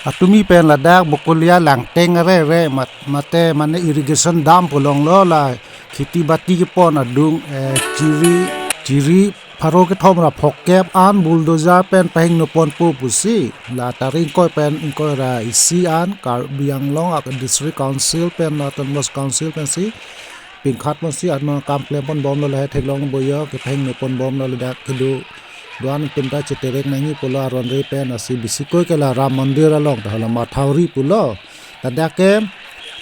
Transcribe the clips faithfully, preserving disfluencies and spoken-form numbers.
Atumi pen ladak Bokolia Langteng arere mat-, mate mane irrigation dam pu longlo la kheti bati kepon adung, eh, chiri, chiri pharo kethom ra phokep an bulldozer pen pahingno ponpo pusi la tarik ingkoi pen ingkoi ra isi an Karbi Anglong a district council pen autonomous council pensi pingkhat ponsi ano kam klem ponbomlo, lahei theklonglo bo jo, kepahingno ponbomlo ladak kedo do-an atum ta cheterek nangji pulo aron re pen, lasi bisikoi ke la Ram Mandir along ta hala Mathauri pulo. Ladak ke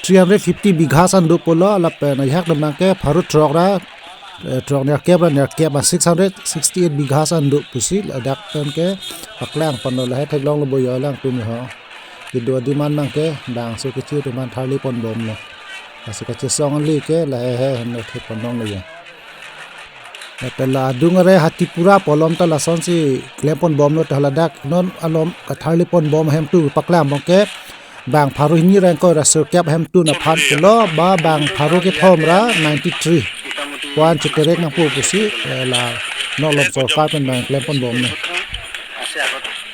three hundred fifty bighas an do pulo, lapen ajahak damnang ke pharo throk ra, eh, throk nerkep ra nerkep ma six hundred sixty-eight bighas an do pusi ladak pen kepaklang ponlo, lahei theklonglo bo jo alangtum ho. Kedo adim an nang ke bangso kechi atum aphan tharli ponbomlo. Lasi kachesong ali ke lahei hei henlo thek ponlonglo jo. Lapen la adung arere Hatipura pu along ta lasonsi klem ponbomlo, ta ladak non along katharli ponbom hemtu paklang abang ke bang pharo hini ra ingkoi ra sirkep hemtu aphan pulo, ba bang pharo kethom ra ninety-three pu an cheterek nangpo pusi, eh, la non along sorkar pen bang klem ponbomlo.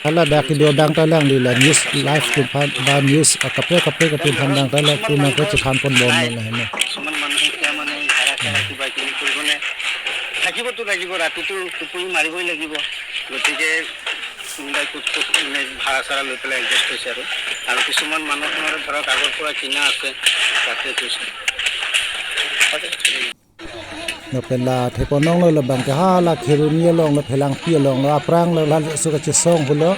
Hala dak kedo dang ta lang di la news live atum aphan ba news, ah, kaprek kaprek atum aphan dang ta lang atum nang kachethan ponbomlo la heno. কিছুমান মানুহে এতিয়া মানে ভাড়া চাড়া কিবা কিবি কৰিবনে? থাকিবতো লাগিব, ৰাতিটো টোপনি মাৰিবই লাগিব। গতিকে কোনোবাই ক'ত ক'ত মানে ভাড়া চাড়া লৈ পেলাই এডজাষ্ট হৈছে আৰু। আৰু কিছুমান মানুহৰ ধৰক আগৰ পৰা কিনা আছে, তাতে কৈছোঁ। Lapen la thek ponlonglo labang ke hala Kheroni along lo, Phelangpi along lo, aphrang lo laso kachesong pulo.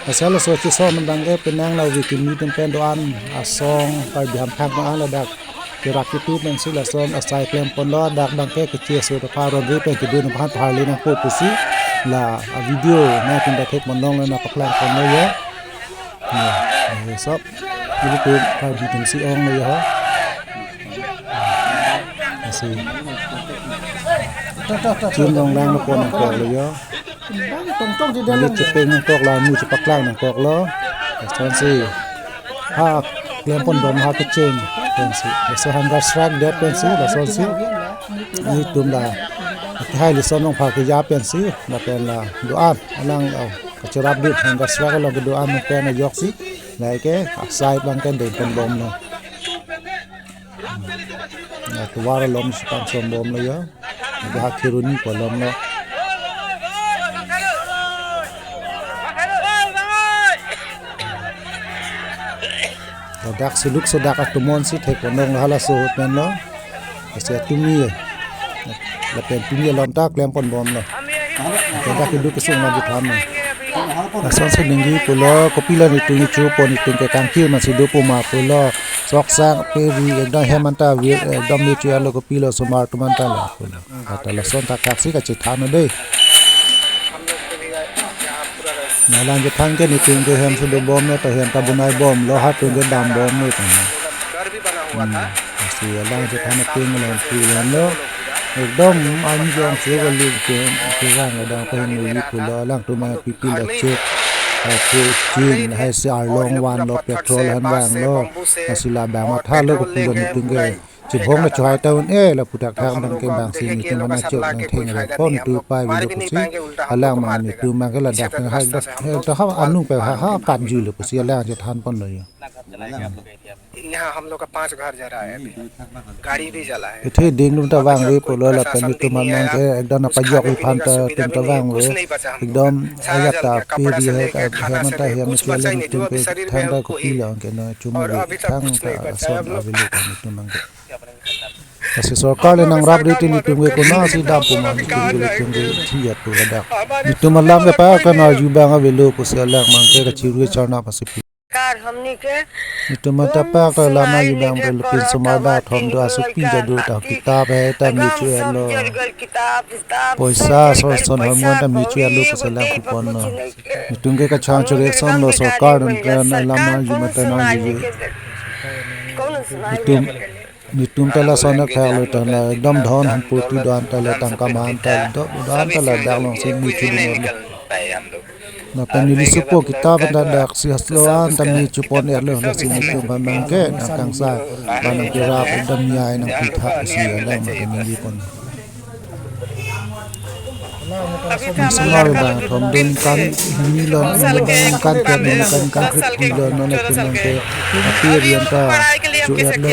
Asal laso kachesong abang ke penang la weekend meeting pen do-an asong Karbi Hamphang do-an ladak kerak kitu pensi lason asai klem ponlo, dak abang ke kecheso ta pharo re pen kedun aphan tharli nangpo pusi la a video nangtum ta thek ponlonglo, nangpaklang ponlo jo. Ya, eh, sob. Ini tu Karbi atum si onglo jo. Lasi chin rong lang pon nangkoklo jo. Ini chepeng nangkok la, mu chepaklang nangkoklo. Lasonsi ha klem ponbom ha kecheng pensi. Laso hunger strike det pensi, lasonsi. Ini atum la kehai lason nangpha keja pensi, lapen la do-an alang, oh, kacherap dun hunger strike along kedo-an pen ajoksi lahei ke asai abang ke deng ponbomlo. Ya, tovar along si pangson bomlo jo. Ladak Kheroni pu along lo. Ladak siluk sodak atum an si thek ponlong halaso ahut menlo. Lasi atumi, lapen tumi along ta klem ponbomlo. Ladak kedo kesung lagi than lo. Lasonsi ningje pulo, kopilo netum chepon, netum ke kangkir masi do pu ma pulo. Sok sang peri ekdom hem anta vir, ekdom me chu-etlo, kopilo osomar atum anta lo pulo. Ata lason ta kaksi kachethan dei. Nalang chethan ke netum ke hem si dobomlo, to hem ta bonai bomlo, ha atum ke dambomlo ta. Hmm. Lasi alang chethan atum lang pu lang lo. Ekdom army jong si kali ke, ke rang ada ko hem ni pulo, alangtum ma pipilo chek. Ako chin, lahei si arlong vanlo, petrol han vanglo. Lasi labang mathalo, kopilo netum ke chibong le chohai ta un-e lapu thakthak abang ke bangsi netum aphan achok nangtheng ra pon tu pai avelo pusi, alang abang netum abang ke ladak pen ha ekdom, ekdom ha anung pen ha, ha kanjuilo pusi alang chethan ponlo jo. यहाँ हम लोग का पांच घर जा रहा है अभी, गाड़ी भी जला है। Athe ding atum ta vangve pulo, lapen netum aphan abang ke ekdom nangpajokji aphan ta atum ta vangve. Ekdom ajat ta peri hai ta hem anta hem si alang netum ke thangta kopilo ke na chumri thangta lason avelo netum abang ke. Lasi sorkar le nangrap ri ti netum ke konatsi dam pu ma, netum ke, netum ke thiyat pu ladak. Netum alam ke pa ke na arju abang avelo pusi alang abang ke kachiru charna pasi pi. सरकार हमनी के netum ata pa ke alam arju abang avelo, pinso ma ba thom do, asopi ta do, ta kitap hai ta me chu-etlo. किताब, किताब सब Poisa, जल गल, son, son, पैसा hormon ta me chu-etlo, कौड़ी, pusi alang बत्ती, pu ponlo. Netum ke kachang chore sonlo, sorkar alam arju mate nangjuve. Netum, netum ta lason akhak lo ta la ekdom dhon hampoti do-an ta la tangka man ta do, do-an ta ladak alongsi me chu-edunlo. Lapen neli sopo kitap ta daksi haslo an ta me chupon-etlo, lasi netum abang ke nangkangsai, ba nangkerap, ekdom miyai nangpitha pusi alang abang ke neli pon. Asamar bang thomdun kan hini lo, ningkan kep, ningkan kan kep lo, non atum ke api rian ta chuet lo.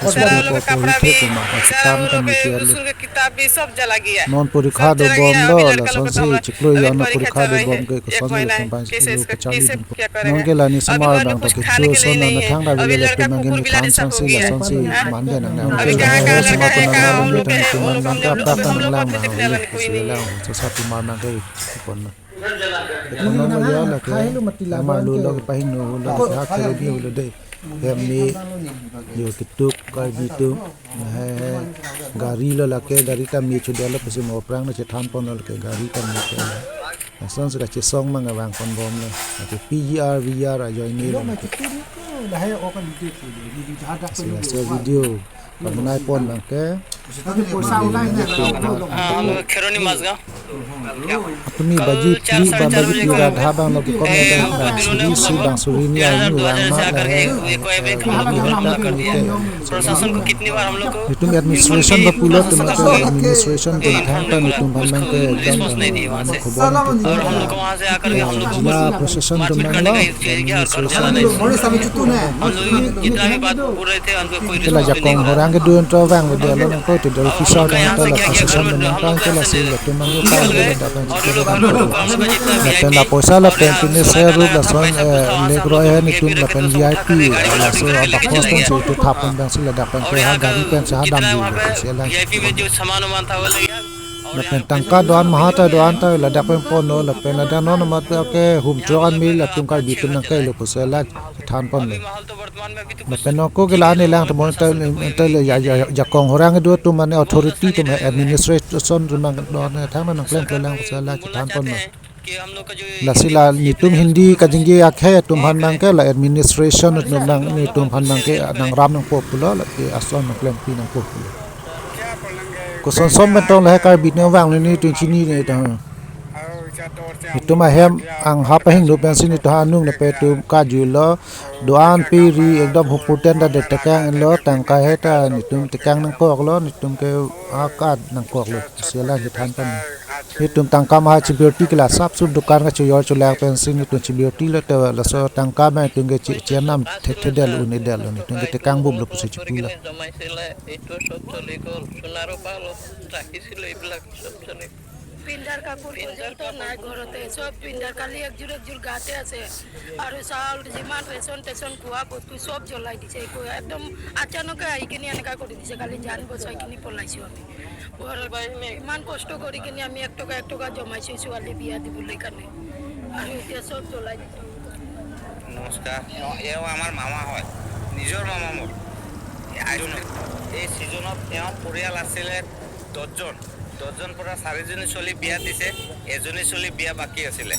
Asamar bang pori thek ma, achitam kan chuet lo. किताब भी सब जला गया। Non porikha dobom lo, lasonsi chiklo yo non porikha dobom ke, kosonsi latum abang si lo kacharli dun. Non ke la ni asamar bang ta kecho ason na thangta avelo, latum abang ke ni than sangsi lasonsi mande nang nang. Asamar ko nang nang lo ni thang, atum abang ke aprak ta nang lang nang lo, lang, sasa atum abang ke pon na. Ekonomi ya la ke, asamar lo lo ke pahingno lo ke, ha kere di lo de. Hem ni yo ketuk Karbi atum. He, he. Gari lo lake, gari ta me chodelo pusi mo aphrang lo chethan pon lo ke, gari ta me ke. Lason si kachesong mang vang pon bom lo. Lake P G R, V R ajoine lo. Laso video. Kamunai pon bang ke. Ah, Kheroni Masgaon. Atum ni baji phli ba baji phli ra dha bang lo ke, kome bang, bang suri isi bang suri ni ai ni vang ma la he. प्रशासन को कितनी बार हम लोग को Itum administration ba pulo, itum administration atum thangta itum abang ke एकदम, eh, khobor, eh, jila प्रशासन atum abang lo, administration. हम लोग जितना भी बात बोल रहे थे, उनको कोई ke la response नहीं jakong दिया। Horang kedo-an to vang lo, dia lo nangkok te, officer atum ta la प्रशासन atum nangkok, ke lasi latum abang ke kar lo, ladak abang chiklo abang. Lapen la poisa lapen pine serup lason, eh, leg roi ahin itum lapen V I P, laso abak kostum si itum thap pon abang si ladak abang ke ha gari pen si ha damji lo, si alang. V I P में जो सामान वामान था, वो ले गया। Lapen tangka do-an maha ta do-an ta ladak pen pon lo, lapen ladak non amat ke hum throk an mil latum Karbi atum nangkai lo pusi la than pon lo. Lapen nangkok ke la ni lang temon ta, ta le ya, ya, jakong Horang kedo atum mane authority atum, administration atum abang do ne thang nang klem klem lang pusi la than pon lo. Lasi la netum Hindi kachingki akhei atum aphan abang ke la administration atum nang, netum aphan abang ke nang ram nangpo pulo, la ke ason nang klempi nangpo pulo. Koson som pen tong la he Karbi atum vang lo netum chini ne ta. Netum ahem anghap ahingno pensi netum anung lapen netum kaju lo, do-an pe ri ekdom huputen ta de tekang lo, tangka he ta netum tekang nangkok lo, netum ke akat nangkok lo, si la chethan pon. Netum tangka maha chibirti ke la sap sup dukan kachojor cholang pensi netum chibirti lo te, laso tangka abang netum ke chi-, chenam the-, thedel un-edel lo, netum ke tekang bum lo pusi chipu lo. এইটো চব চলি গ'ল। সোণাৰো পালো, ৰাখিছিলো এইবিলাক চব চলি। পিন্ধাৰ কাপোৰ পৰ্যন্ত নাই ঘৰতে, চব পিন্ধাৰ, খালি একযোৰ একযোৰ গাতে আছে। আৰু চাউল, যিমান ৰেচন টেচন, খোৱা বস্তু চব জ্বলাই দিছে। একো একদম আচানকে আহি কিনি এনেকা কৰি দিছে, খালি জান বচাই কিনি পলাইছো আমি। ঘৰত ইমান কষ্ট কৰি কিনি আমি এক টকা এক টকা জমাইছো ছোৱালী বিয়া দিবলৈ কাৰণে, আৰু এতিয়া চব জ্বলাই দিছে। নমস্কাৰ। এওঁ, এওঁ আমাৰ মামা হয়, নিজৰ মামা মোৰ। এই আইজনৰ, এই ছিজনত এওঁ পৰিয়াল আছিলে দহজন। দহজন পৰা চাৰিজনী ছোৱালী বিয়া দিছে, এজনী ছোৱালী বিয়া বাকী আছিলে।